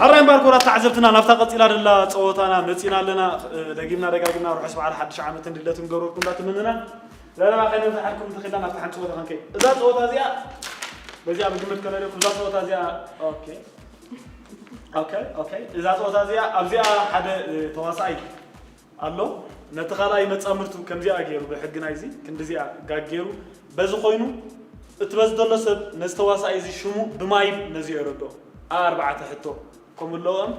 ሕራይ እምበኣር ክቡራት ተዓዘብትና፣ ናብታ ቀጺላ ዘላ ጸወታና መጺና ኣለና። እ፣ ደጊምና ደጋጊምና ርሑስ በዓል ሓድሽ ዓመትን ልደትን ክገብረልኩም እንዳተመነና፣ ዘረባ ከይነብዝሓልኩም እንተኺልና ናብታ ሓንቲ ጸወታ ክንከይድ። እዛ ጸወታ እዚኣ፣ በዚኣ ብግምት ከለለኩም፣ እዛ ጸወታ እዚኣ፣ ኦኬ። ኦኬ፣ ኦኬ። እዛ ጸወታ እዚኣ፣ ኣብዚኣ ሓደ፣ እ፣ ተዋሳኣይ ኣሎ። ነቲ ካልኣይ መጻምርቱ ከምዚኣ ገይሩ፣ ብሕጊ ናይዚ ክንዲዚኣ ጋግ ገይሩ፣ በዚ ኮይኑ፣ እቲ በዚ ዘሎ ሰብ ነዚ ተዋሳኣይ እዚ ሽሙ ብማይብ ነዚኡ የረድኦ። ኣብ ኣርባዕተ ሕቶ ከምኡ ኣለዎም።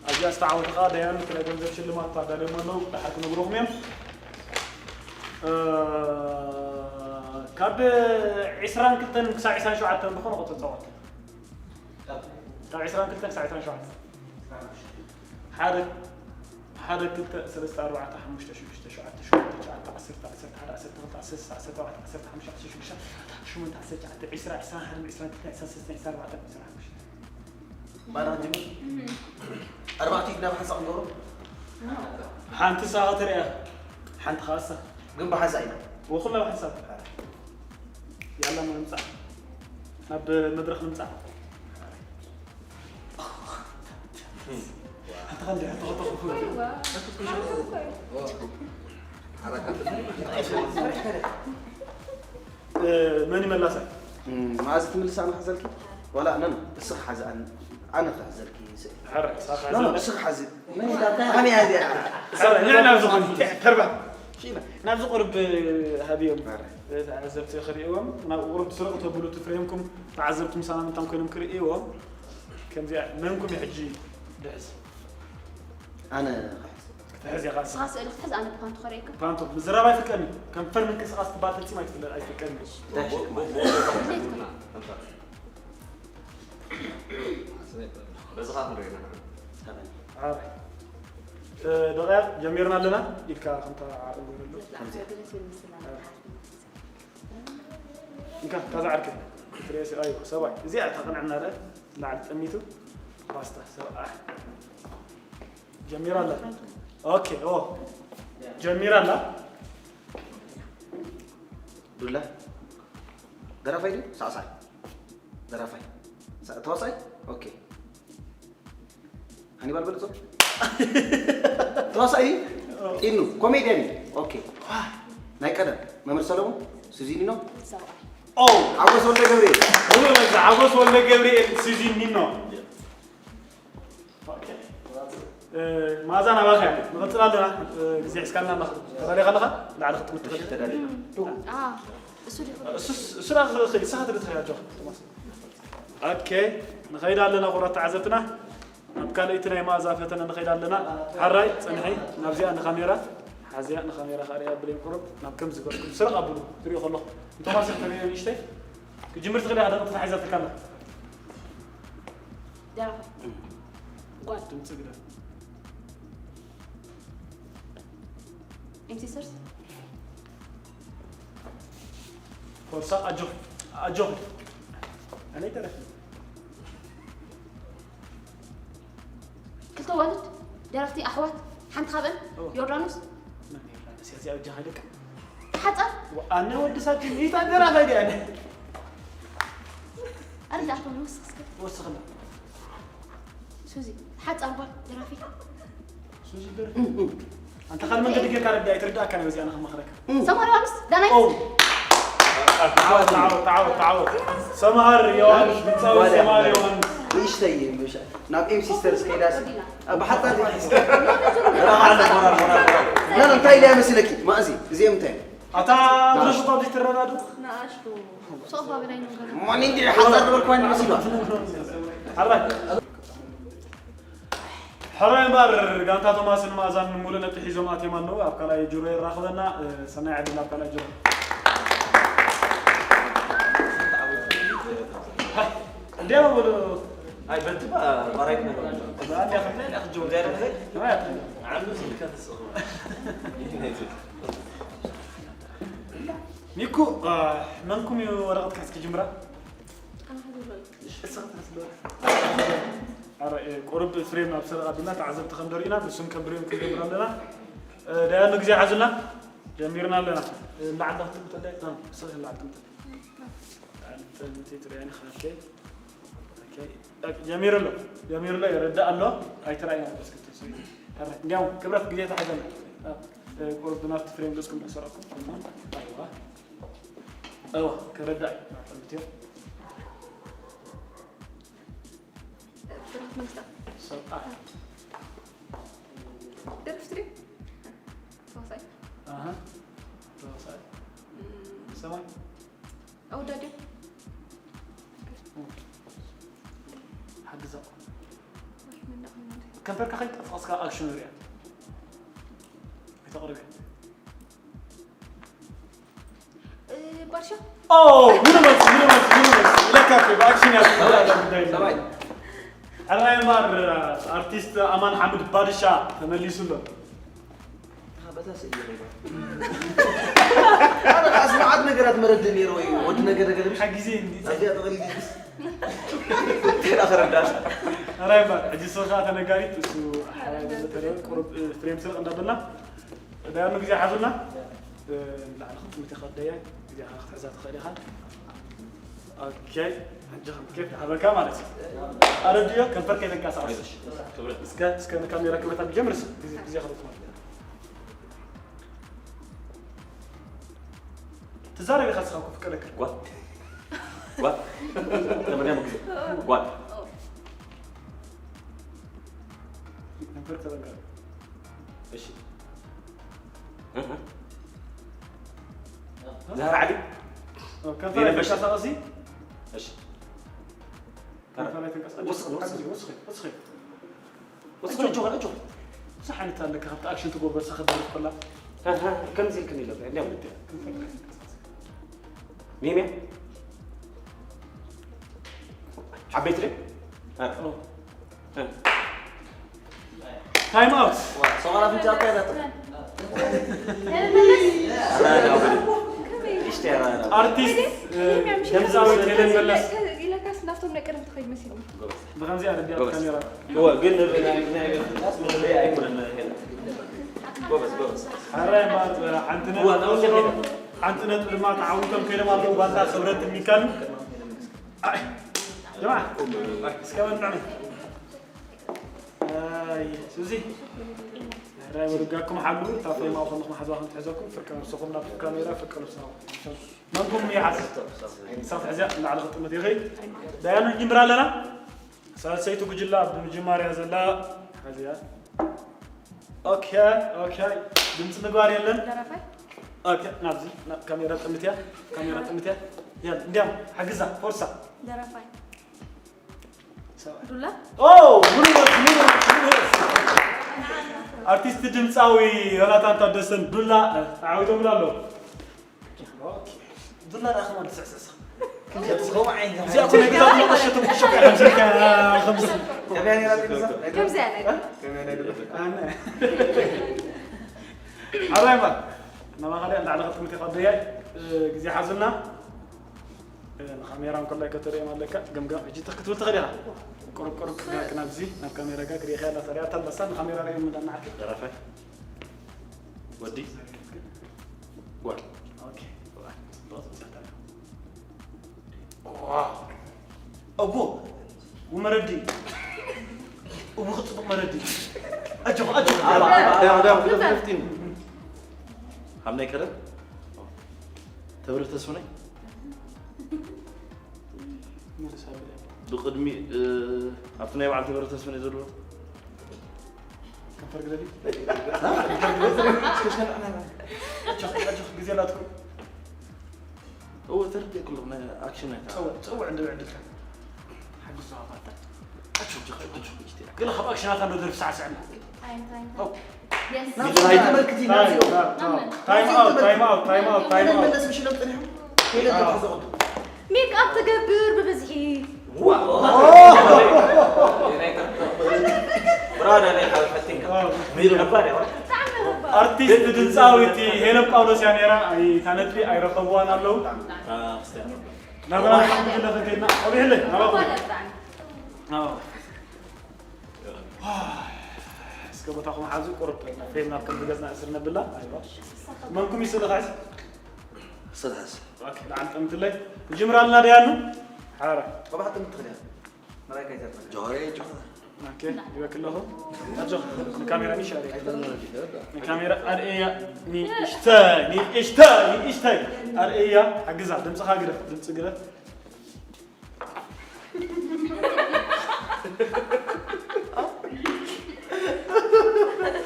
ኣብዚኣ ዝተዓወተ ከዓ ደያኑ እቲ ናይ ገንዘብ ሽልማት ኣዳልዮም ኣለዉ። ድሓር ክነግርኹም እዮም። እ፣ ካብ ዕስራን ክልተን ክሳብ ዕስራን ሸውዓተን ብኾነ ቁፅሪ ተፃወት። ካብ ዕስራን ክልተን ክሳብ ዕስራን ሸውዓተን። ሓደ፣ ሓደ፣ ክልተ፣ ሰለስተ፣ ኣርባዕተ፣ ሓሙሽተ፣ ሽዱሽተ፣ ሸውዓተ፣ ሸሞንተ፣ ትሽዓተ፣ ዓሰርተ፣ ዓሰርተ ሓደ፣ ዓሰርተ ክልተ፣ ዓሰርተ ሰለስተ፣ ዓሰርተ ኣርባዕተ፣ ዓሰርተ ሓሙሽተ፣ ዓሰርተ ሽዱሽተ፣ ዓሰርተ ሰብዓተ፣ ዓሰርተ ተሽዓተ፣ ዕስራ፣ ዕስራን ሓደን፣ ዕስራን ክልተን፣ ዕስራን ሰለስተን፣ ዕስራን ኣርባዕተን፣ ዕስራን ሓሙሽተን። ኣርባዕተ ኢድና ብሓንሳእ ክንገብሮ? ሓንቲ ንስኻ ተሪኣ፣ ሓንቲ ከዓ ንስኻ። ግን ብሓንሳእ ኢና። ወኩላ ብሓንሳእ። ያላ፣ ንምጻእ። ናብ መድረኽ ንምጻእ። ኣታ ኸንዲ ሕቶ ኸተኹ። እ፣ መን ይመላሳ? እም፣ መኣዝ ትምልስ ኣነ ክሕዘልኪ? ዋላ፣ ኖ፣ ኖ፣ እስኺ ሓዚ ኣነ፣ ኣነ ክሕዘልኪ ስእ-፣ ሕረ፣ ሳኻ ኖ፣ ኖ፣ ዘለ-፣ እስኺ ሓዚ። መን ኢላ እንታይ ከመይ እያ እዚኣ? ሕረ፣ ንዕ ናብ ዝኾነ፣ ተርባ። ሽኢላ፣ ናብዚ ቁርብ ሃብዮም። ሕረ። ተዓዘብቲ ክርእይዎም፣ ናብ ቁሩብ ስርቕ ተብሉ እቲ ፍሬምኩም ተዓዘብቲ ምሳና ምንታን ኮይኖም ክርእይዎም፣ ከምዚኣ መንኩም እዩ ሕጂ ድሕዝ። ኣነ ክሕዝ። ክትሕዝ ኢኻ። ንስኻ ስእሊ ክትሕዝ፣ ኣነ ብፓንቶ ከርእየካ። ፓንቶ፣ ምዝራብ ኣይፍቀድን እዩ። ከንፈር ምንቅስቓስ ትበሃል ፈጺሙ ኣይትፍለ-፣ ኣይፍቀድን እዩ። እንታይ ሽክማ? በዚ ኸኣ ክንርኢ ኢና። ኣበይ? ዓረ። እ፣ ደቂቕ ጀሚርና ኣለና። ኢድካ ከምታ ዓቕሊ ገይረሉ። ከምዚ። እንካ፣ እታ ዝዓርከይ ክትሪኦ ሲ-፣ ኣይዋ፣ ሰብኣይ፣ እዚኣ ተቕንዕና ደ፣ ላዕሊ ጠሚቱ፣ ባስታ፣ ሰብኣይ። ጀሚራ ኣላ። ኦኬ፣ ኦ። ጀሚራ ኣላ። ዱላ። ደራፋይ ድዩ? ሳዕሳዕ። ደራፋይ። ሳ-፣ ተዋሳኣይ? ኦኬ። ሃኒባል በልጾ? ተዋሳኢ? ጢኑ፣ ኮሜድያን እዩ። ኦኬ። ናይ ቀደም መምህር ሰለሙን፣ ሱዚኒኖ? ሰብኣይ። ኦ! ሓጎስ ወልደ ገብርኤል። ሙሉ መልሲ፣ ሓጎስ ወልደ ገብርኤል፣ ሱዚኒኖ። ኦኬ። እ፣ መኣዛ ናባኻ እያ። ንቐጽል ኣለና። እ፣ ግዜ ሒዝካልና ኣለኻ። ተዳሊኻ ኣለኻ? ላዕሊ ክትጥምት ትኽእል። ተዳሊኻ። አ፣ እሱ ዲኹ? እሱስ፣ እሱ ራሱ ክኽእል፣ ንስኻ ትደሊ ትኽእል፣ ኣጆኻ፣ ቶማስ። ኦኬ፣ ንኸይድ ኣለና፣ ክቡራት ተዓዘብትና። ናብ ካልኣይቲ ናይ መኣዛ ፈተነ ንኸይድ ኣለና። ሕራይ፣ ጽንሒ፣ ናብዚኣ ንካሜራ። ሓዚኣ ንካሜራ ከኣ ርኣ ብለይ ቁሩብ፣ ናብ ከምዚ ገጽኩም ስርቕ ኣብሉ፣ ትሪኦ ከለኹ። ንቶማስ ተሪኦ ንእሽተይ። ክጅምር ትኽእል ኢኻ፣ ደቂ ተታሒዛትካ ኣላ። ደራፋይ። ጓል። ድምፂ ግዳ። ኤምሲስተርስ። ፎርሳ፣ ኣጆኺ፣ ኣጆኺ። ኣነ ይተረፍ። ክልተ ኣዋልድ፣ ደረፍቲ ኣሕዋት፣ ሓንቲ ካብአን ኦ። ዮርዳኖስ። መን ዮርዳኖስ? እዚኣ እጃ ሃይለካ። ሓፃ። ኣነ ወዲ ሳጅን፣ ይታ ደራፋይ ድያ ኣነ? ኣረዳእቶም ንወስኽ እስከ። ወስኽና። ሱዚ፣ ሓፃር ጓል ደራፊት። ሱዚ ደርፊ። ኣንተ ካልእ መንገዲ ጌርካ ረዳ፣ ኣይትርዳእካ፣ ናይ በዚኣ ንኽመኽረካ። ሰምሃር ዮሃንስ፣ ዳናይት። ኦ። ተዓወት፣ ተዓወት፣ ተዓወት፣ ተዓወት። ሰምሃር ዮሃንስ፣ ድምፃዊ ሰምሃር ዮሃንስ። ንእሽተይ ምሽ-፣ ናብ ኤም ሲስተርስ ከይዳስ፣ ኣብ ሓፃር ዲኻ ሒዝካ? ሞራል፣ ሞራል፣ ሞራል፣ ሞራል። ና፣ ና፣ እንታይ ኢለያ መሲለኪ? ማእዚ፣ እዚኦም እንታይ? ኣታ ብረሽቶ ኣብዚ ትረዳዱ? ንኣሽቱ። ሶፋ ብናይ መንገዱ። ማን እንዲ ሓፃር ዝበልኳ እንዲ መሲሏ? ሓራይ። ሕራይ እምበኣር፣ ጋንታ ቶማስን መኣዛን ምሉእ ነጥቢ ሒዞም ኣትዮም ኣለዉ። ኣብ ካልኣይ ጁሮ የራኽበና። እ፣ ሰናይ ዕድል ኣብ ካልኣይ ጁሮ። እንዲያው በሉ። ኣይ፣ በቲ ባ-፣ ባራይት ነገር። በኣንዲያ ከፍለ፣ እንዲያ ክጀምር። እንዲያ ከፍለ። ከማይ ኣትለ። ዓንዱ ስልካ ተስእኹ። ሚኩ፣ እ፣ መንኩም እዩ ወረቐትካ እስኪ ጅምራ። ኣረ፣ እ፣ ቁሩብ ፍሬም ናብ ሰረቕ ኣቢልና ተዓዘብቲ ከም ደሪእና፣ ንሱም ከም ብሪኦም ክንገብር ኣለና። እ፣ ደያኑ ግዜ ሓዙልና። ጀሚርና ኣለና። እ፣ ላዕሊ ክትጥምተለይ፣ እ፣ ስርሒ ላዕሊ ጥምተለይ። ላዕሊ ጥምተይ ትሪኣኒ፣ ኦኬ። ኦኬ፣ ጀሚሩ ኣሎ፣ ጀሚሩ ኣሎ፣ ይረዳእ ኣሎ። ኣይትረኣይና በስክት ሰበይቲ። ሕራይ። እንዲያውም ክብረት ግዜ ተሓዘና። ቁሩብ ናብቲ ፍሬም ገጽኩም እናሰራኩም። ኣይዋ። ኣይዋ፣ ክረዳእ እዩ። ናብቲ ምትዮ። ብሩክ መንግስታ ሰብኣ። ደርፍ ስትሪ ተዋሳኢ ኣሃ። ተዋሳኢ። ሰማይ። ኣወዳድዮ ሓግዛ። ከንፈርካ ከይጠፍቐስካ ኣክሽን ሪያ። ኣይተቕርብያ። ባርሻ ኦ፣ ሙሉ መልሲ፣ ሙሉ መልሲ፣ ሙሉ መልሲ። ለካ እኮ ብኣክሽን እያ ዝመልኣ እዛ ጉዳይ። ሰብኣይ። ሕራይ እምበር ኣርቲስት ኣማን ሓምድ ባድሻ ተመሊሱ ኣሎ። በታ ስእሊ ሪባ ኣስማዓት ነገራት መረድ ነይሩ ወይ ወዲ ነገር ነገር ምሽ ሓጊዜ እንዲ ኣዚኣ ተቐሊል ተራ ተረዳሽ። ሕራይ እምበር ሕጂ ሰው ሰዓት ነጋሪት እሱ ቁሩብ ፍሬም ስርቕ እንዳበልና ዳያኑ ግዜ ሓዙና ላዕሊ ክትምት ይኸደያ ግዜ ክትሕዛ ትኽእል ኢኻ። ኦኬ፣ ሕጂ ከም ኬፍ ሓበካ ማለት እዩ። ኣረድዮ ከንፈር ከይተንቀሳቐስ። እስከ እስከ ንካሜራ ክብረታ ብጀምርስ ግዜ ግዜ ክረክቦ። ትዛረብ ኢኻ ንስኻ እኮ ፍቀደካ። ጓል ጓል ተመሪያ ምግቢ ጓል ከንፈር ተዘንጋ። እሺ ዛህራ ዓሊ ከንፈር ተንቀሳቐሲ። እሺ ከንፈር ተንቀሳቐሲ። ወስኽ፣ ወስኽ። ወስኽ ወስኽ። ወስኽ። እጆ፣ እጆ፣ እጆ። ብዙሕ ዓይነት ኣለካ ካብቲ ኣክሽን ትገብሮ ሰኸ ደርፍ ከላ። ከምዚ ኢልክን ኢለ እንዲያው ሚምያ ዓበይቲ ደ ታይም ኣውት። ሰማራ ፍንጫ ኣካይዳት ኢሽትያራ ኣርቲስት ድምፃዊት ሄለን መለስ። ኢለካስ ናብቶም ናይ ቀደም ትኸይድ መሲሉ ብከምዚ ኣረድያ ካሜራ እወ ግን ናይ ናይ ፍንጫስ መለለይ ኣይኮነን ሄለን ጎበዝ ጎበዝ ሕራይ እምበር ሓንቲ ነጥቢ ሓንቲ ነጥቢ ድማ ተዓዊቶም ከይዶም ኣለዉ። ባንታ ክብረት ሚካሉ ጀማ እስከ በልዕኒ ሱዚ ሕራይ ወድጋኩም ሓሉ እታ ፍሬም ኣብ ከንድኹም ሓዝዋ ከም ትሕዘኩም ፍርቂ ነብስኹም ናብ ካሜራ ፍርቂ ነብስና መንኩም ይሓዝ ሳት ሕዚያ ንላዕሊ ክጥምት ይኽእል ዳያኑ ንጅምር ኣለና። ሳልሰይቲ ጉጅላ ኣብ ምጅማርያ ዘላ ሓዚያ ኦኬ ኦኬ ድምፂ ምግባር የለን። ደራፋይ ኦኬ ናብዚ ናብ ካሜራ ጥምትያ ካሜራ ጥምትያ ያል እንዲያም ሓግዛ ፎርሳ ደራፋይ ዱላ ኦ ሙሉ ሙሉ ሙሉ ኣርቲስት ድምፃዊ ዮናታን ታደሰን ዱላ ተዓዊቶምላ ኣለዉ። ዱላ ዳ ከማን ትስዕስዕ ከምኡ ዓይነት እዚኣ እኮ ናይ ገዛ መቐሸ ተምክሾ ከምዘልካ ከምዚ ከምዚያ ነገር ሓራይ ማ ናባኻ ዲኣ ንላዕሊ ክትምት ኢኻ ደያይ ግዜ ሓዙልና ንካሜራ እንከላይ ከተርእዮም ኣለካ ገምገም ሕጂ ትኽ ክትብል ትኽእል ኢኻ ቁርብ ቁርብ ክጋክ ናብዚ ናብ ካሜራ ጋክ ሪኢኻ ኣላ ተሪኣታ ኣለሳ ንካሜራ ርእዮም እንዳናዓክ ደራፋይ ወዲ ጓል ኦኬ ጽቡቕ ጽቡቕ እዎ መረዲ እዎ ክጽቡቕ መረዲ ኣጆኹ ኣጆኹ ሃብ ናይ ቀደም ተብረ ተስፉነይ ብቕድሚ ኣብቲ ናይ በዓል ተብረ ተስፉነይ ዘለዎ ከንፈር ግደፊ ኣጆኽ ኣጆኽ ግዜ ናትኩም እወ ተረዲእ ኩሉ ናይ ኣክሽን ናይ ጸውዕ ጸውዕ እንድብዕ እንድልካ ሓግዝ ተዋፋታ ኣጆኽ ኣጆኽ ኣጆኽ ግለ ካብ ኣክሽናት ኣሎ ደርፍ ሳዕስዕና ኣይተመልክቲ ታይም ኣውት ታይም ኣውት ታይም ኣውት ታይም ኣውት መለስ ምሽሎም ጸኒሖም ሄለን ተታዘቐቱ ሜክኣፕ ትገብር ብብዝሒ ብራዳ ናይ ሓበሻ ቲንካ ነባር ያው ኣርቲስት ድምፃዊት ሄለን ጳውሎስ እያ ነይራ። እታ ነጥቢ ኣይረኸብዋን ኣለዉ። ናብራ ጉጅለ ከይድና ቆቢሕለይ ናባኹም እስከ ቦታኹም ሓዙ ቁርብ ፌም ናብ ከምዚ ገፅና እስር ነብላ መንኩም ይስእልኻ ሕዚ ሰዳስ ላዓል ጠምትለይ ንጅምር ኣለና ደያኑ ሓራ ጠባሕ ጥምት ትኽእል እያ ጆሃር ጆሃር። ኦኬ፣ ይበክለኹ። ኣጆ፣ ንካሜራ ንሻሪ። ንካሜራ ኣርእያ፣ ንእሽተይ፣ ንእሽተይ፣ ንእሽተይ። ኣርእያ፣ ሓግዛ፣ ድምፅኻ ግደፍ፣ ድምፂ ግደፍ።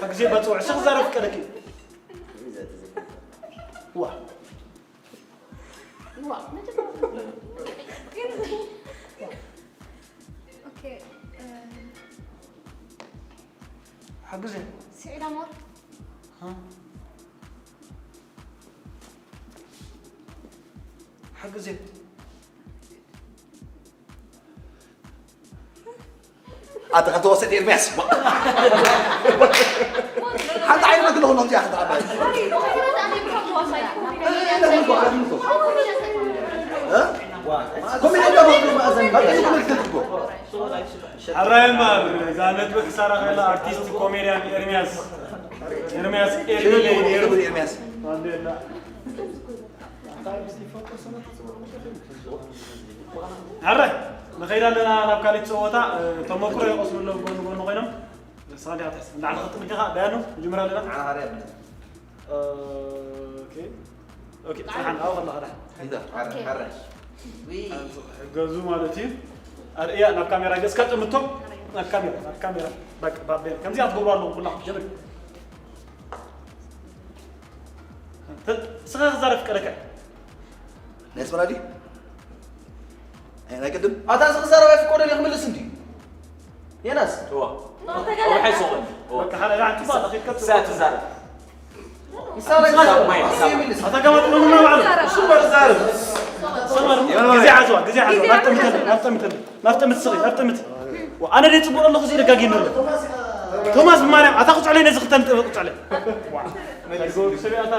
ሕግዜ በፅውዕ፣ ስኽ ዘረፍ ቀደኪ። ዋ። ዋ፣ መጀመርያ ግን ኦኬ፣ እ፣ ሓግዜ። ስዒድ ኣንዋር። ሃ? ሓግዜ። ኣታ ከተወሰድ ኤርሚያስ። ሓንቲ ዓይነት መግለኹ ነው እዚኣ ሓንቲ ዓባይ። ኮሜዲ ኣራይማ እዛ ነጥቢ ክሳራ ከላ ኣርቲስት ኮሜድያን ኤርሚያስ፣ ኤርሚያስ ኤርሚ ነይሩ። ኤርሚያስ። ኣረ፣ ንኸይድ ኣለና ናብ ካልእ ጸወታ። እ፣ ተመክሮ ይቐስሙ ኣለዉ ጎኒ ጎኒ ኮይኖም። ንስኻ እንዲኻ ትሕስብ። ንላዕሊ ክትጥምት ኢኻ፣ ዳያኑ፣ ንጅምር ኣለና። ዓረ። ኦኬ። ኦኬ፣ ጽንሓን ኣብኡ ከለኻ ዳ። እንዳ፣ ዓረ፣ ኦኬ። ዓረ። ዊ። ሕገዙ ማለት እዩ። ኣርእያ ናብ ካሜራ ገጽካ ጥምቶ። ናብ ካሜራ፣ ናብ ካሜራ። በቃ፣ ባቤል። ከምዚ ኣትገብሩ ኣለኹም ኩላኹም። ጀምር። ተ-፣ ስኻ ክዛረብ ፍቀደካ። ናይ ኣስመራ ድዩ? ኣይ፣ ናይ ቅድም? ኣታ እዚ ክዛረብ ኣይፍቀደን እዩ ክምልስ እንድዩ። የናስ? እዋ። እዋ፣ ሓይሶ። እዋ። በቃ፣ ሓላ፣ ሓንቲ ባላ፣ ኺድ ቀጽል። እሳ ትዛረብ። ንሳ ናይ ንሳ ማይ፣ ንሳ ማይ። ይምልስ። ኣታ ገባጥ ነው ምናምን አለ። እሱ በር ዛረብ። ሰበር። ግዜ ዓዝዋ፣ ግዜ ዓዝዋ። ግዜ ናፍጠምተል፣ ናፍጠምተል። ናፍጠምት ስኺ፣ ናፍጠምት። ዋ፣ ኣነ ደይ ጽቡቕ ኣለኹ፣ እዚ ደጋጊም ኣሎ። ቶማስ ብማርያም፣ ኣታ ቁጽዕለይ ነዚ ክልተ ነጥቢ ቁጽዕለይ። ዋ። መሊሱ። ሰበይ ኣታ።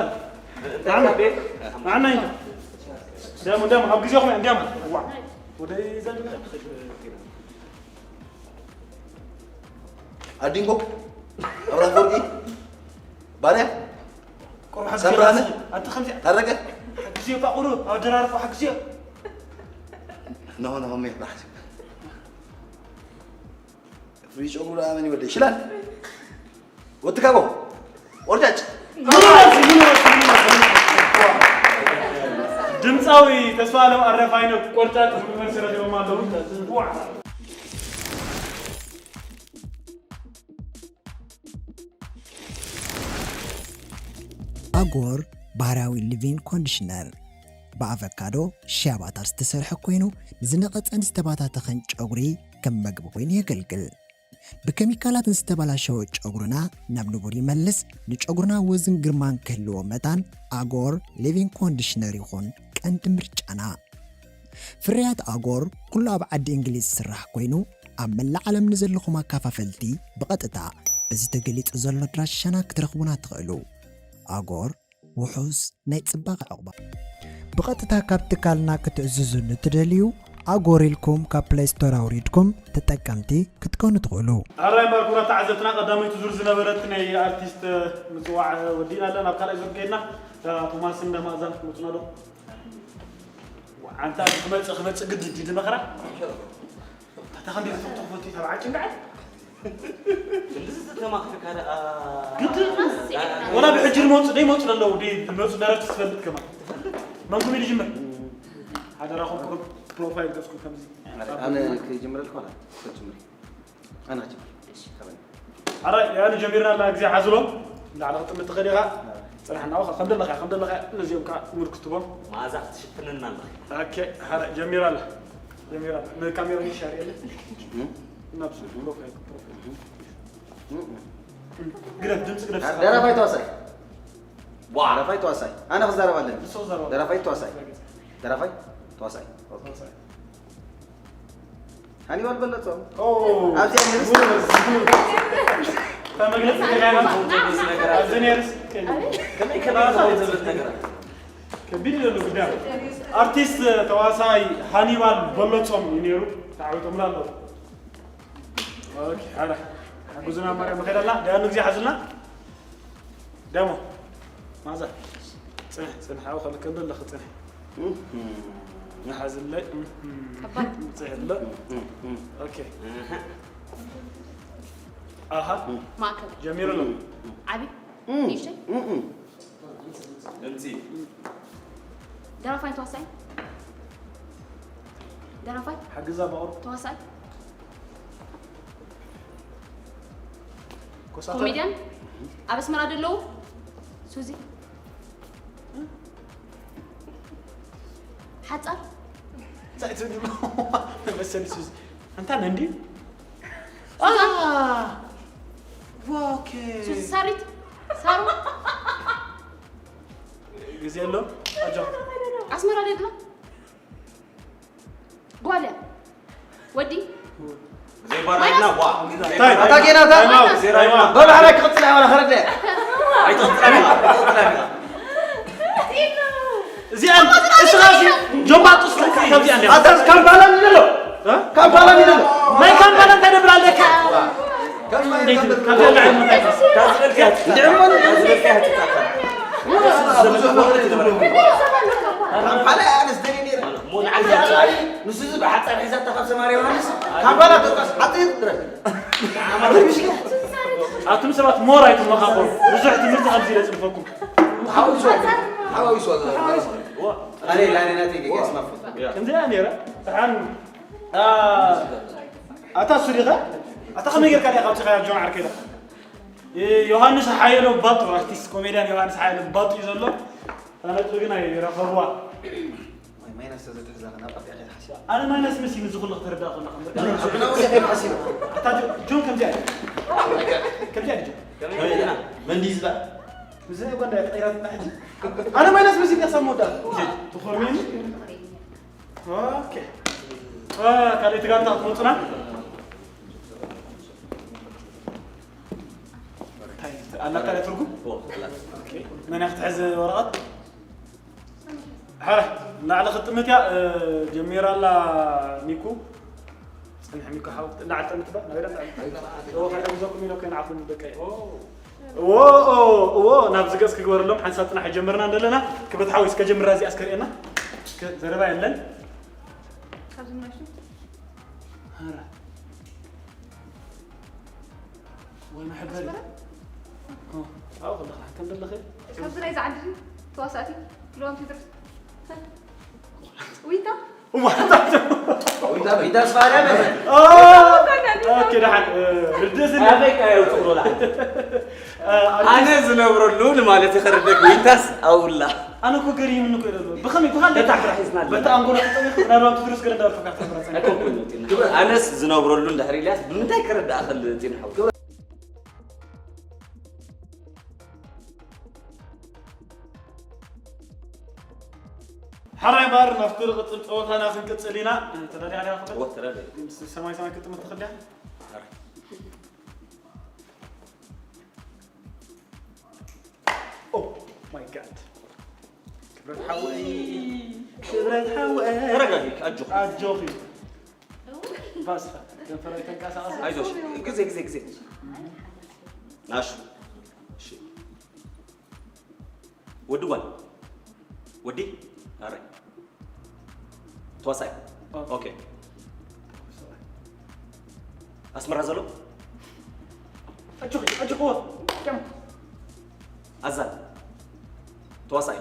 ንዓና፣ ንዓና ኢና። ደሞ፣ ደሞ፣ ኣብ ግዜኹም እዮም፣ ደሞ። ዋ። ወደይ ዘንድ ኣዲንጎ፣ ኣብርሃም ወርቂ፣ ባርያ፣ ቁሩብ ሓግዝዮ፣ ሳምራነ፣ ኣቲ ከምዚ ታረቀ። ሓግዝዮ፣ ባቑሩ፣ ኣደራርፎ ሓግዝዮ። ኖ፣ ኖ፣ ሜ፣ ባሕሲ። ፍሪ ጨጉሩ ደኣ መን ይወደይ? ሽላን። ወትካቦ። ቆርጫጭ። ድምፃዊ ተስፋ ኣለም ኣረፋይነ ቆርጫጭ ዝብል መልሲ ረኺቦም ኣለዉ። ኣጎር ባህርያዊ ሊቪን ኮንዲሽነር ብኣቨካዶ፣ ሽያ ባታር ዝተሰርሐ ኮይኑ፣ ንዝነቐጸን ዝተባታተኸን ጨጉሪ ከም መግቢ ኮይኑ የገልግል። ብኬሚካላት ንዝተበላሸወ ጨጉርና ናብ ንቡር ይመልስ፣ ንጨጉርና ወዝን ግርማን ክህልዎ መታን ኣጎር ሊቪን ኮንዲሽነር ይኹን ቀንዲ ምርጫና። ፍርያት ኣጎር ኩሉ ኣብ ዓዲ እንግሊዝ ዝስራሕ ኮይኑ፣ ኣብ መላእ ዓለም ንዘለኹም ኣካፋፈልቲ ብቐጥታ በዚ ተገሊጹ ዘሎ ኣድራሻና ክትረኽቡና ትኽእሉ። ኣጎር፣ ውሑስ ናይ ጽባቐ ዕቑባ። ብቐጥታ ካብ ትካልና ክትእዝዙ ንትደልዩ፣ ኣጎር ኢልኩም ካብ ፕለይ ስቶር ኣውሪድኩም ተጠቀምቲ ክትኮኑ ትኽእሉ። ኣራይ ማርኩራ ተዓዘብትና፣ ቀዳመይቲ ዙር ዝነበረት ናይ ኣርቲስት ምጽዋዕ ወዲእና ኣለና። ኣብ ካልኣይ ዙር ከይድና፣ እታ ቶማስን እንዳ መኣዛን ክመጹና ዶ? ኣንታ ክመጽእ፣ ክመጽእ ግድን ድዩ መኸራ? ኣታ ክንደይ ክፈቱ፣ ክፈቱ፣ ተባዕ ጭንቃዕ። ክንድዚ ዝተማኽርካ ደኣ ግድን። ወላ ብሕጂ ዝመጹ ደይመጹ ዘለዉ፣ ደይ-፣ ዝመጹ ደረፍቲ ትፈልጥ ከማን። መንኩም እዩ ዝጅምር? ሓደራኹም ፕሮ-፣ ፕሮፋይል ገጽኩም ከምዚ። ኣነ ክጅምረልካ ወላ ክትጅምሪ? ኣነ ክጅምር። እሺ። ኣረ፣ ያኑ ጀሚርና እና ግዜ ሓዝሎም። ንላዕሊ ክጥምት ትኽእል ኢኻ። ጽናሕ እናውኻ፣ ከም ደለኻ፣ ከም ደለኻ፣ ነዚኦም ከኣ ምልክት ትቦም። መኣዛ ክትሽፍንና ኣለኻ። ኦኬ፣ ሓረ፣ ጀሚራ ኣላ። ጀሚራ ኣላ። ንካሜራ ይሻር የለ? እም? እናብሱ፣ ፕሮፋይል፣ ፕሮፋይል። እም። ግደፍ፣ ድምፂ ግደፍ። ደራፋይ ተዋሳይ። ዋ። ደራፋይ ተዋሳይ። ኣነ ክዛረብ ኣለኒ። ንሱ ክዛረብ። ደራፋይ ተዋሳይ። ደራፋይ ተዋሳይ። ኦኬ። ተዋሳይ። ሃኒባል በለጾም። ኦ። ኣብዚኣ ነርስ። ሙሉ በስ፣ ሙሉ በስ። ከመግለጽ ከመይ ይከኣል? ከመይ ከመይ ከመይ ከመይ ከመይ ከመይ ከመይ ከቢድ እዩ ዘሎ ጉዳይ። ኣርቲስት ተዋሳይ ሃኒባል በለጾም እዩ ነይሩ። ተዓዊቶምላ ኣለዉ። ኦኬ፣ ሓራ። ብዙና ማርያም መኸዳልና፣ ዳያኑ ግዜ ሓዝልና። ደሞ። ማዛ። ጽንሕ፣ ጽንሕ፣ ኣብኡ ከለክ እንዶ ኣለኽ ጽንሕ። እህ። ንሓዝለይ። እም፣ እም። ከባድ። እንታይ ኣሎ? እም፣ እም። ኦኬ። ኣሃ። ኣሃ። ማእከል። ጀሚሩ ኣሎ። ዓቢ። እም፣ ንእሽተይ። እም፣ እም። ድምጺ። ደራፋይ ተዋሳይ። ደራፋይ። ሓግዛ ባቑር። ተዋሳይ። ኮሳተር። ኮሜድያን። ኣብ ኣስመራ ደለዉ። ሱዚ። ሓጻር። እንታይ ትብል? መሰል ሱዚ። ኣንታ ነንዲ? ሱዛን። ኦኬ። ሱዚ ሳሪት። ሳሩ። ግዜ ኣሎ። ኣጆ። ኣስመራ ደሎ። ጓል እያ። ወዲ። ዘይባራይና ዋ። ታይም። ኣታ ጌና፣ እታ ታይም ኣውት፣ ታይም ኣውት። በሉ፣ ሓራይ ክቕጽል እያ፣ ዋላ ኸረደ። ኣይትቕጽል እያ፣ ኣይትቕጽል እያ። እዚኣን እስኻ እዚ ጆምባ ጡስ ካብዚኣ እንዲያ። ኣታ ካምፓላ ንደሎ። እ? ካምፓላ ንደሎ። ናይ ካምፓላ እንታይ ደብር ኣለካ? እንዴት? ካብዚኣ ንላዕሊ ምንታይ? ታዝበልካ፣ ንዕሞን ታዝበልካ ትታታ። ብዙሕ ነገር እዩ ዝብሎ። ካምፓላ ኣነስ ደልየ ነይረ። ሞ ንዓይ ንሱ እዚ ብሓጻር ሒዛታ ካብ ሰማርያ ዮሃንስ፣ ካምፓላ ተውቀስ፣ ሓጺር ድረስ። ኣቱም ሰባት ሞር ኣይትመኻኸሩ። ብዙሕ ትምህርቲ ኣብዚ ኢለ ጽንፈኩም። ተሓዋዊሱ ኣሎ። ተሓዋዊሱ ኣሎ። ኣነ ላኔ ናተይ ገገስ ማፉ። ከምዚኣ ነይረ። ደሓን፣ ኣ፣ ኣታ እሱ ዲኻ? ኣታ ከመይ ጌርካ ዲኻ ኣውጺኻያ ጆን ዓርከይ ኢኻ? እ፣ ዮሃንስ ሓየሎም ባጡ፣ ኣርቲስት ኮሜድያን ዮሃንስ ሓየሎም ባጡ እዩ ዘሎ። እታ ነጥቢ ግን ኣይረኸብዋ። ወይ ማይናስ ተዘትሕዛ ናብ ቀጣይ ከይትሓስብ። ኣነ ማይናስ መሲኒ እዚ ኩሉ ክትርዳእ ከለኻ እምበር። ንሕና እውን ከይሓሲብ። ኣታ ጆ-፣ ጆን ከምዚኣ እዩ። ከምዚኣ እዩ ጆን። ከመይ ኢልና? መንዲ ዝበሃል። ምስ ናይ ጓንዳ እያ ተቐይራትና ሕጂ። ኣነ ማይናስ መሲኒ ክሳብ መወዳእታ። ትኾርሚኒ? ኦኬ። አ፣ ካልኣይቲ ጋንታ ክትመጹና? እንታይ፣ ኣላታ ድያ ትርጉም? ኦ፣ ኣላታ። ኦኬ። መን እያ ክትሕዝ ወረቐት? ሕረ፣ ንላዕሊ ክትጥምት እያ፣ እ፣ ጀሚራ ኣላ ሚኩ። ጽንሕ ሚኩ ሓው፣ ንላዕሊ ጥምት ባ፣ ናበይ ኢላ ጥምት? ኦ፣ ከሕግዘኩም ኢለ እኮ ንዓኹም ደቀይ። ኦ። እዎ፣ እዎ፣ እዎ፣ ናብዚ ገጽ ክግበረሎም ሓንሳብ ጽናሕ ጀመርና እንደለና። ክብረት ሓወይ፣ እስከ ጀምራ እዚኣ እስከ ርእየና። እስከ ዘረባ የለን። ካብዚ ምናሹ? ኧረ። ወይ መሐበሪ። ኣስመራ? ኦ፣ ኣብኡ ከለኻ ከም ዘለኺ። ካብዚ ናይዚ ዓዲ ተዋሳእቲ ልዋም ቴድሮስ። ዊንታ? ዊንታ፣ ዊንታ ተስፋ ኣርያም። ኦ፣ ኦኬ፣ ደሓን፣ እ፣ ርድእ ስኒ። ኣበይ ካየው ትብሎ ላዕሊ? እ፣ ኣነ ዝነብረሉ ንማለት ይኸርደክ ዊንታስ ኣውላ። ኣነ እኮ ገሪሙኒ እኮ ይደሎ። ብኸመይ፣ ብኻልእ ተታሕራሒዝና ኣለና። በታ ኣንጎሎ ተጠሚኹ፣ ናብ ራውቲ ድረስ ገለ እንዳበልኩ ካብ ተምረጸ። ኣይኮንኩን ጢና። ኣነስ ዝነብረሉ እንድሕር ኢልያስ ብምንታይ ክርዳእ ክእል ጢና ሓው? ሓራይ ባር ናብቲ ዝቕጽል ጸወታና ክንቅጽል ኢና። ተዳሊኻ ዲኻ ክብል? እወ፣ ተዳሊኻ። ምስ ሰማይ ሰማይ ክትጥምት ትኽእል ዲኻ? ሓራይ። ኦ ማይ ጋድ። ክብረት ሓወይ። ክብረት ሓወይ። ተረጋጊ፣ ኣጆኺ። ኣጆኺ። ባስታ፣ ከንፈረይ ተንቀሳቐሰ። ኣይዞሽ፣ ግዜ፣ ግዜ፣ ግዜ። ናሹ። እሺ። ወዲ ጓል። ወዲ? ኣረ። ተዋሳይ። ኦ። ኦኬ። ኣስመራ ዘሎ? ኣጆኺ፣ ኣጆኽዎ። ከም ኣዛን። ተዋሳይ።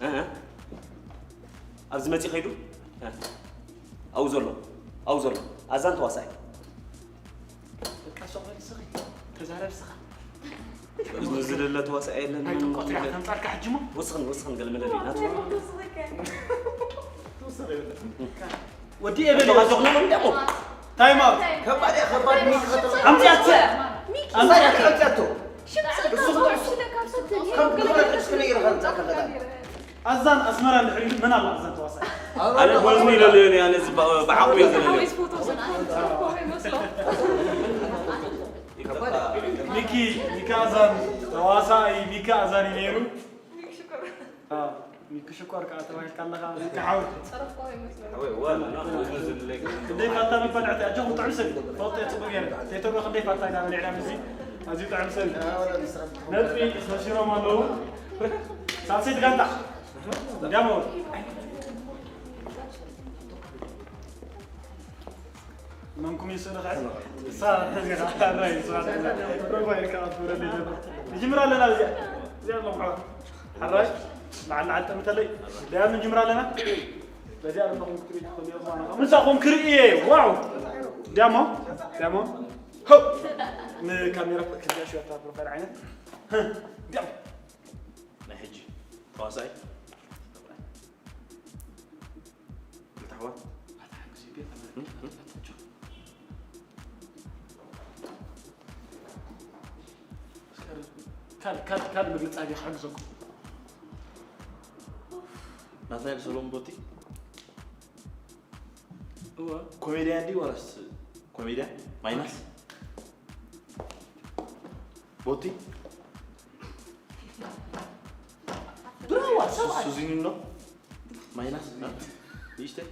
እ፣ እ። ኣብዚ መጺ ኸይዱ? እ። ኣብኡ ዘሎ። ኣብኡ ዘሎ። ኣዛን ተዋሳይ። በቃ ሶቕ በል ስኺ። ተዛረብ ስኻ። እዝኑ ዝደለ ተዋሳእ የለን። ናይ ጥምቀት እያ ከምጻልካ ሕጂ እሞ። ወስኽን፣ ወስኽን ገለ መለሊ ናቱ። ወዲ ኤበል ኣጆኻ፣ ኣጆኻ፣ ነበር እንዲያሞ። ታይም ኣውት። ከባድ እያ፣ ከባድ ሚክ ኸተማ። ኣምጽያቶ። ኣምጽያቶ። ኣምጽያቶ። ሽምሲ እሱ እሱ ለካ ሰተ ከም ክብረት ሕጂ ክነይር ኸንጻ ከኸታ። ኣዛን ኣስመራ እንድሕር ኢሉ መን ኣሎ ኣዛን ተዋሳኢ? ኣነ ጎዝኒ ኢለለዮ እኔ፣ ኣነ እዚ ብ-፣ ብዓቕሚ እየ ዘለለዮ። ሚኪ፣ ሚኪ ኣዛን ተዋሳኢ፣ ሚኪ ኣዛን እዩ ነይሩ። ኣዎ፣ ሚኪ ሽኮር ከዓ ተባሂልካ ኣለኻ፣ ሚኪ ሓወይ። ሓወይ፣ ዋና፣ ዋና፣ ዋና፣ ክንደይ ፋታ ምባል ዕጥቂ፣ ኣጆኹም ጥዑም ሰብ እዩ። ፈወጥ እየ፣ ጽቡቕ ገይረ። ቴተሮ ክንደይ ፋታ ኢና በሊዕና ምስዚ። ኣዝዩ ጥዑም ሰብ እዩ። ነጥቢ ሰሲኖም ኣለዉ። ሳልሰይቲ ጋንታ ዳሞ። መንኩም ይስእልኻ? እሳ ተገራ ሓራይ፣ እሳ ተገራ። ፕሮፋይል ከዓ ትውረድ የለን። ንጅምር ኣለና በዚኣ። እዚኣ ኣለኹ ሓራይ። ሓራይ፣ ላዕሊ ላዕሊ ጠምተለይ። ዳያም ንጅምር ኣለና። በዚኣ ኣለኹም ክትሪኢ ትኽእሉ ኢኹም። ኣነ ምሳኹም ክርኢ እየ። ዋው! ዳሞ፣ ዳሞ። ሆ! ንካሜራ ክትሪኣ ሽወታ ፕሮፋይል ዓይነት። ዳሞ። ናይ ሕጂ ተዋሳኣይ። ክልተ ኣሕዋት። ካልእ፣ ካልእ፣ ካልእ መግለጺ ኣብየ ክሕግዘኩም። ናትናኤል ሰሎሞን ቦቲ። እወ። ኮሜድያን ድዩ ዋላስ ኮሜድያን? ማይናስ? ቦቲ? ብራዋ፣ ሱ-፣ ሰብኣይ። ሱዚኒኖ? ማይናስ? እ? ንእሽተይ?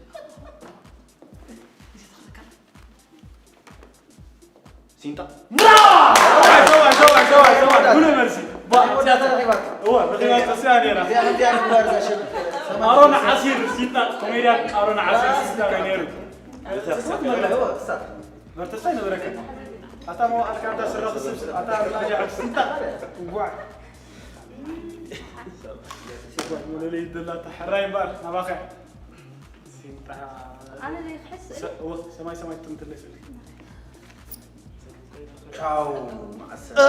ሲንጣ? ብራዋ! ሰብኣይ፣ ሰብኣይ፣ ሰብኣይ፣ ሰብኣይ፣ ሰብኣይ። ብሉይ መልሲ። ባ-፣ ወዳታ ረኺባታ። እወ፣ ረኺባታ፣ እዚኣ ነይራ። እዚኣ ከምዚኣ ምግባር እዛ ሽም። ኣሮን ዓሲር ሲንጣ፣ ኮሜድያን ኣሮን ዓሲር ሲንጣ ነይሩ። እወ፣ እሳ። መርተሳ ይነበረካ። ኣታ መዋኣልካ ኣንታ ስረ ክስብስብ፣ ኣታ ኣርባዕተ ሓብስንታ። ዋዕ። ዋዕ፣ መለለይ ደላታ ሕራይ እምበኣር፣ ናባኸ። ሲንጣ። ኣነ ዘይክሕስ። ሰ-፣ ወ-፣ ሰማይ ሰማይ ትጥምትለይ ስእሊ። ቻው፣ ማዕሰ። እ፣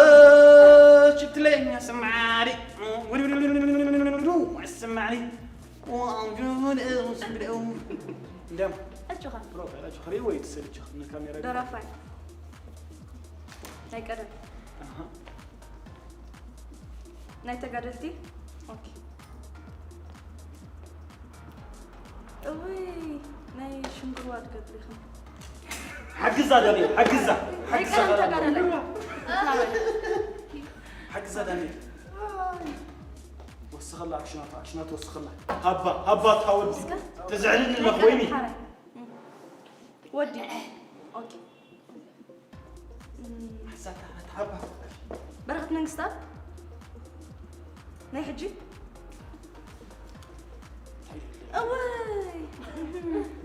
ችትለይ፣ ሰማሪ። ሰማሪ። እንዲያም። ኣጆኻ። ፕሮፋይል ኣጆኻ። ሪእዎ እዩ ትስእል፣ ቻ፣ ንካሜራ። ደራፋይ። ናይ ቀደም። ኣሃ። ናይ ተጋደልቲ? ኦኬ። እውይ፣ ናይ ሽንግርዋ ድገጥሪኻ። ሓግዛ ዳንኤል፣ ሓግዛ። ናይ ሓግዛ ቀደም ዳንኤል። ተጋዳላይ። ሓግዛ ዳንኤል። ወስኸላ ኣክሽናት፣ ኣክሽናት ወስኸላ። ሃባ፣ ሃባ ታወዲ። እስከ። ተዝዕልኒ ኣለኹ ወይኒ። ሓራይ። ወዲ። ኦኬ። እም። ሓሳታ፣ ሃባ። በረኸት መንግስታት። ናይ ሕጂ? እዋይ።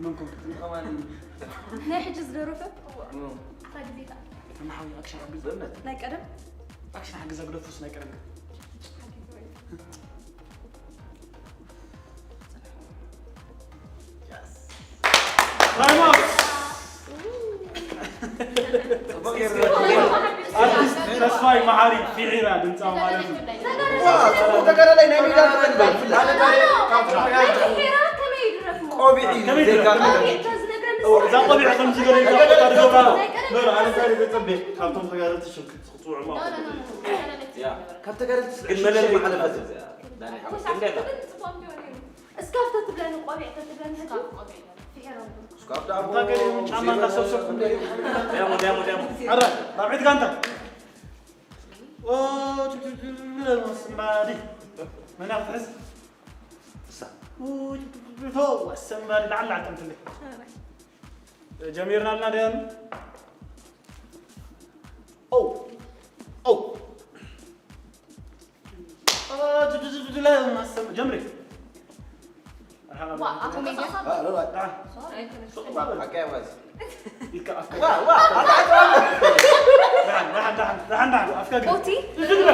መንኩም? ናይ ሕጂ ዝደረፈ? እም። ኣታ ግዜታ። እቶም ሓዊ ኣክሽን ሓግዝ። በእምነት። ናይ ቀደም? ኣክሽን ሓግዝ ኣግደፉስ ናይ ቀደም። ታይም ኣውት! ጽቡቕ ገይሩ። ኣርቲስት ተስፋይ መሓሪ ፊሒራ ድምጻዊ ማለት እዩ። ዋ፣ ጽቡቕ ተጋዳላይ ናይ ሜዳ ጥበብ ይበል። ፍላ-፣ ማለት፣ ካብቶም ተጋደልቲ ቆቢዕ እዩ ከመይ ዘይጋገ። ቆቢዕ ተዝነግረኒ እዛ ቆቢዕ ከም ዝገበረ ተጋደልቲ ይገብራ። ኖ፣ ኖ፣ ኣነ እንታይ ኢለ ዘጸበየ? ካብቶም ተጋደልቲ ሽም ክትጽውዑ ማለት እዩ። ያ። ካብ ተጋደልቲ ግን መለለይ ሽም ሓለፈት። እዚኣ። ዳኒ ሓወይ፣ እንዴት ነው? እስካፍ ተትብለኒ፣ ቆቢዕ ተትብለኒ፣ ሕጂ ስካፍ ቆቢዕ። ፍሒሮም። ስካፍ ዳቦ፣ ኣታ ገሊኦም ጫማ እንዳሰብሰብኩ እንደ ዳሞ፣ ዳሞ፣ ዳሞ። ኣረ፣ ራብዒት ጋንታ። ኦ፣ ቱ፣ ቱ፣ ቱ፣ ቱ፣ somebody። መን እያ ክትሕዝ? እሳ። ኡ፣ ቱ፣ ቱ፣ ቱ፣ ቱ፣ ቶ፣ somebody፣ ላዕሊ ላዕሊ ጠምትለይ። ጀሚርና ኣለና ድያኒ? ኦ፣ ኦ። ኦ፣ ቱ፣ ቱ፣ ቱ፣ ቱ፣ ቱ፣ ላ፣ ማሰብ-፣ ጀምሪ። ዋ፣ ኣቶ ሜድያ። አ፣ ሎ፣ ሎ፣ ዳ። ሶሪ። ሱቅ ባበል። ኣጋይ ዋዝ። ኢልካ ኣፍካ። ዋ፣ ዋ፣ ኣታ፣ ኣታ። ዳሓን፣ ዳሓን፣ ዳሓን፣ ዳሓን፣ ዳሓን፣ ኣፍካ ግን። ቦቲ። እዚ ግዳ።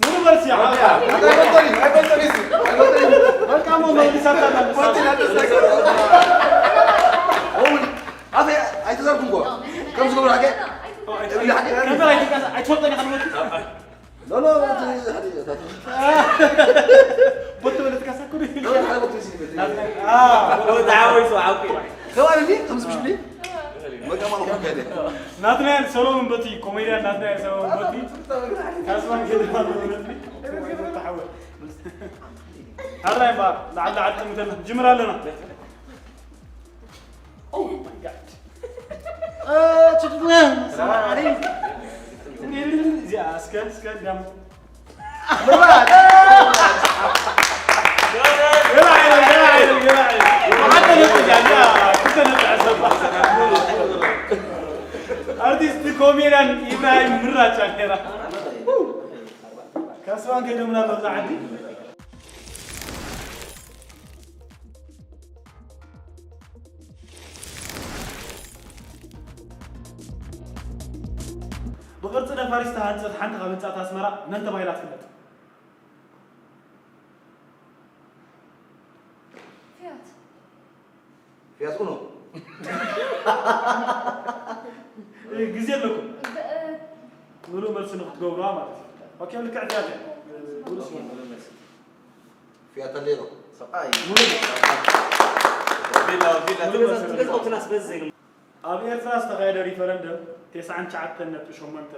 ሙሉ መልሲ፣ ኣታ፣ ኣታ። ኣታ፣ ኣይበልጦኒ፣ ኣይበልጦኒ፣ እዚ። ኣይበልጦኒ። በቃ፣ ሞ መልሳት ኣላ፣ ቦቲ፣ ናተስታ፣ ኦይ፣ ኣፈይ ኣይተዛርኩም እኮ። ከም ዝገብሩ ሓቂ? ኦ፣ ኣይተ-፣ እብሊ ሓቂ? ከንፈር ኣይትንቀሳ-፣ ኣይትፈልጦን ኢኻ ንሞት። ኖ፣ ኖ፣ እቲ ሓደ እዩ፣ እታ ቦቲ ወለድ ካሳ እኮ ነው። ኖ፣ ሓደ ቦቲ ሲል ቤት። ናትና-፣ አ፣ ኦ፣ ተሓወይሱ፣ ሓቂ። ከባቢ እንዲ፣ ከምዚ ብሽብሊ? መቀማ እኮ ከደ። ናትናኤል ሰሎሞን ቦቲ፣ ኮሜድያን ናትናኤል ሰሎሞን ቦቲ። ካስማን ከደ ማለት ነው። ተሓወ-፣ ሓራይ እምበኣር፣ ላዕሊ ላዕሊ ጠምተና። ጅምር ኣለና። Oh my God። እ፣ ችግር የለም። ሰማሪ። እዚኣ እስከ፣ እስከ እንዲያም። ገና ኣይደል፣ ገና ኣይደል፣ ገና ኣይደል። ሓደ ነጥቢ እያ፣ እዚኣ ክልተ ነጥቢ ሕሰብ። ኣርቲስት ኮሜድያን ኢብራሂም ምራጫ ነይራ። ካብ ስዋን ከይዶምና ኣለዉ እዛ ዓዲ። ብቕርጺ ነፋሪት ዝተሃንጸት ሓንቲ ካብ ህንጻታት ኣስመራ መን ተባሂላ ትፍለጥ? ፊያት ፊያት ኡኖ። ግዜ ኣለኩም ምሉእ መልሲ ንክትገብሩዋ ማለት እዩ። ኦኬ፣ ልክዕ ፊያት እያ። ምሉእ ስሙ። ፊያት ኣሌሮ። ሰብኣይ ምሉእ ቪላ ቪላ ምሉእ መልሲ ገዛውትናስ በዚ ዘይግምት ኣብ ኤርትራ ዝተኻየደ ሪፈረንደም ተስዓን ትሽዓተን ነጥቢ ሸሞንተ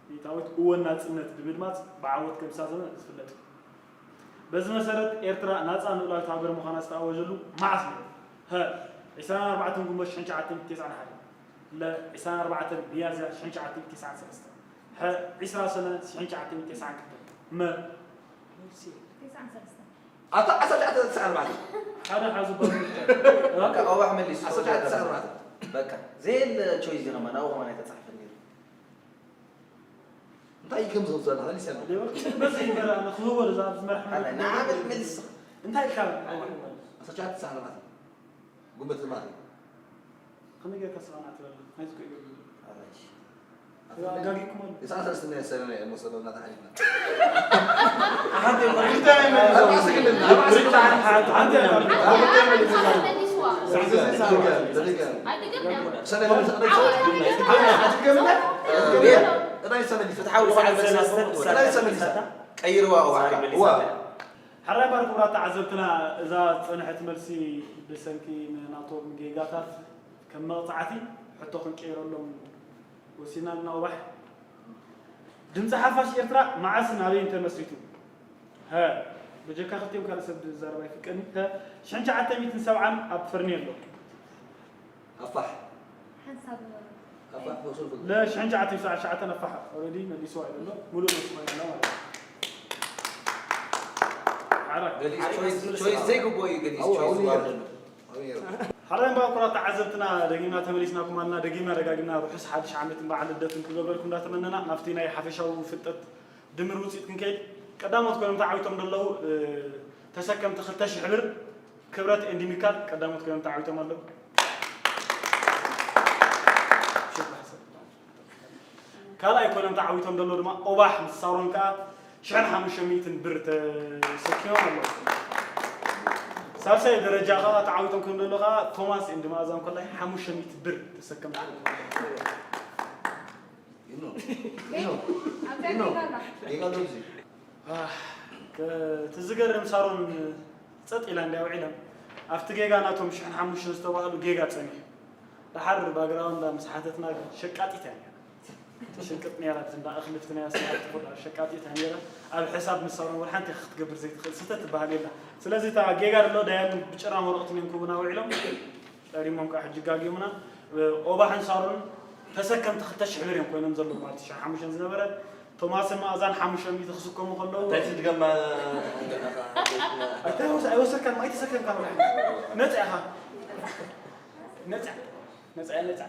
ሚእታዊት እወ ናጽነት ብምድማጽ ብዓወት ከምዝሳዘመ ዝፍለጥ እዩ። በዚ መሰረት ኤርትራ ናጻ ልኡላዊት ሃገር ምዃና ዝተኣወጀሉ መዓስ ነይሩ? ሀ ዕስራን ኣርባዕተን ግንቦት ሽሕን ትሽዓተ ሚእትን ተስዓን ሓደን፣ ለ ዕስራን ኣርባዕተን ሚያዝያ ሽሕን ትሽዓተ ሚእትን ተስዓን ሰለስተን፣ ሐ ዕስራ ሰነ ሽሕን ትሽዓተ ሚእትን ተስዓን ክልተን፣ መ ኣታ ዓሰርተ ትሽዓተ ተስዓን ኣርባዕተን ሓደ ሓዙ ባሉ በቃ ኣዋሕ መሊሱ ዓሰርተ ትሽዓተ ተስዓን ኣርባዕተን በቃ ዘየለ ቾይስ ዲኻ ማን ኣብኡ ከማን ኣይተጻሕፈን ነይሩ እንታይ እዩ ከም ዘውዘና መሊስ ያለው በዚ ይበላ ንክህቦ ለዛ ኣብዚ መርሓ ኣነ ንዓመት መሊስ እንታይ ኢልካ ዓሰርተ ትሽዓተ ተስዓን ኣርባዕተን ግንቦት ማለት እዩ ከመይ ጌርካ ሰማና ትበላ ናይዚ ኮ ይገብር ኣራሽ ኣጋጊኩም ኣሎ የሰዓት ሰለስተ ናይ ሰነ ናይ ሞሰበና ተሓሊፍና ሓንቲ ኣርባዕተ ክልል ኣርባዕተ ክልል መልስዋ ተደገም ተደገም ኣይትገብና ሰነ ሰነ ሰነ ፍትሓዊ ዝኾነ መልሲ ቀይርዋ ኣዋዕካ ዋ ሓራይ ባር ክቡራት ተዓዘብትና እዛ ዝፀንሐት መልሲ ብሰንኪ ንናቶም ጌጋታት ከም መቕፃዕቲ ሕቶ ክንቀይረሎም ወሲና ኣለና። ኦባሕ ድምፂ ሓፋሽ ኤርትራ መዓስን ኣበይን ተመስሪቱ? ሀ ብጀካ ክልቲኦም ካልእ ሰብ ዝዛረብ ኣይፍቀድን። ተ ሽሕን ትሽዓተ ሚእትን ሰብዓን ኣብ ፈርኔሎ ኣፋሕ ሓንሳብ ኣፋሕ ፈሱል ፍል ለ ሽሕን ትሽዓተ ሚእትን ሰብዓን ትሽዓተን ኣፋሕ ኦረዲ መሊስዋ እዩ ዘሎ። ሙሉእ መልሲ ኮይና ኣላ ማለት እዩ። ሓራይ ገሊስ ቾይስ ቾይስ ዘይግቦ እዩ ገሊስ ኣው ቾይስ ኣው ዝዋብ ዘሎ ሓራይ ባኩራት ተዓዘብትና ደጊምና ተመሊስናኩም ኣለና። ደጊምና ደጋጊምና ርሑስ ሓድሽ ዓመትን በዓል ልደትን ክገብረልኩም እንዳተመነና ናብቲ ናይ ሓፈሻዊ ፍልጠት ድምር ውፅኢት ክንከይድ ቀዳሞት ኮይኖም ተዓዊቶም ዘለዉ ተሰከምቲ ክልተ ሽሕ ብር ክብረት ኤንዲ ሚካል ቀዳሞት ኮይኖም ተዓዊቶም ኣለዉ። ካልኣይ ኮይኖም ተዓዊቶም ዘለዉ ድማ ኦባሕ ምስ ሳሮን ከዓ ሽሕን ሓሙሽተ ሚእትን ብር ተሰኪሞም ኣለዉ። ሳልሳይ ደረጃ ከዓ ተዓዊቶም ከም ዘለዉ ከዓ ቶማስ ኤንዲ መኣዛ እንኮላይ ሓሙሽተ ሚእቲ ብር ተሰከምቲ ይኖ ይኖ ይኖ ጌጋ ዶ ጊዜ እቲ ዝገርም ሳሮን ጸጥ ኢላ እንዲያ ውዒላ ኣብቲ ጌጋ ናቶም ሽሕን ሓሙሽተን ዝተባህሉ ጌጋ ጸኒሑ ደሓር ባግራውንዳ ምስ ሓተትና ግን ሸቃጢት እያ ነራ ትሽቅጥ ነራ እንዳ እኽልፍቲ ናይ ኣስራት ትኹዳ ሸቃጢት እያ ነራ ኣብ ሕሳብ ምስ ሳሮን ወላ ሓንቲ ክትገብር ዘይትኽእል ስህተት ትበሃል የላ ስለዚ እታ ጌጋ ደሎ ዳያሉ ብጭራም ወረቕቲ ነንኩቡና ውዒሎም ጠሪሞም ከዓ ሕጂ ጋጊሙና ኦባሕን ሳሮን ተሰከምቲ ክልተ ሽሕ ብር እዮም ኮይኖም ዘለዉ ማለት ሽሕ ሓሙሽተን ዝነበረ ቶማስን መኣዛን ሓሙሽተ ሚእቲ ክስከሙ ከለዉ እንታይ ትድገማ ኣይወሰድካን ኣይተሰከምካ ነፃ ኢኻ ነፃ ነፃ ነፃ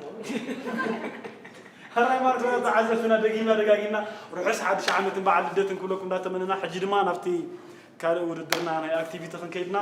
ሕራይ ማርጆ ተዓዘብትና ደጊምና ደጋጊምና ርሑስ ሓድሽ ዓመትን በዓል ልደትን ክብለኩም እንዳተመነና ሕጂ ድማ ናብቲ ካልእ ውድድርና ናይ ኣክቲቪቲ ክንከይድና